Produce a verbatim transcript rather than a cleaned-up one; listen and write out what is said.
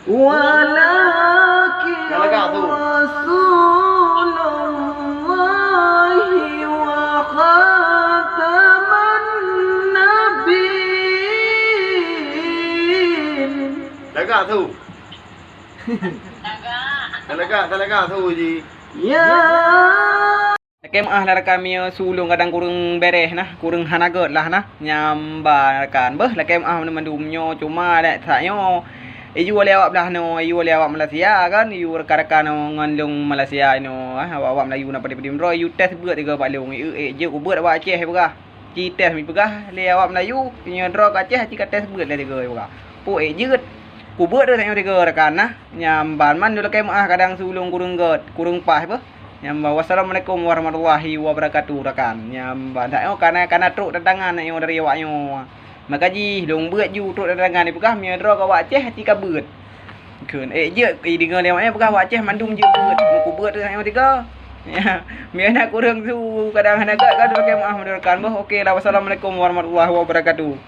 ولكن رسول الله وخاتم النبيين. Lagak su. Talagak, talagak su ji. Ya. Lakée meuáh lah rakan, meunyoe su lôn kadang kureueng beres nah, kureueng hana gét lah nah. Nyang ban rakan, beuh, lakée meuáh mandum-mandum nyoe, cuma lé that nyoe iyue lé awak blah noe, iyue lé awak Malaysia kan, iyue rakan-rakan nyoe ngon lôn Malaysia inoe, ah, awak-awak Melayu na padum-padum droe, iyue tes beuet tiga bak lôn, eu, ék jeuet kubeuet awak Aceh peugah. Ci tes mi peugah lé awak Melayu, nyoe droe ka Aceh ci ka tes beuet lé tiga peugah. Pu ék jeuet. Kubeuet deh nyoe tiga rakan nah. Nyang ban mandum lakée meuáh kadang su lôn kureueng gét, kureueng paih beuh. Nyang ban, wassalamualaikum warahmatullahi wabarakatuh rakan. Nyang ban that nyoe kana, kana trok tantangan nyoe dari awak nyoe. Maka jih lôn beuet ju trok tantangan ipeugah meunyoe droe ka awak Aceh ci ka beuet. Kheun, ék jeuet, i deungoe lé awak nyan peugah awak Aceh mandum jeuet beuet. Meukubeuet teuh nyoe tiga. Ya, meunyoe na kureueng su kadang hana gét kan, lakée meuáh mandum rakan beuh. Oke lah, wassalamualaikum warahmatullahi wabarakatuh.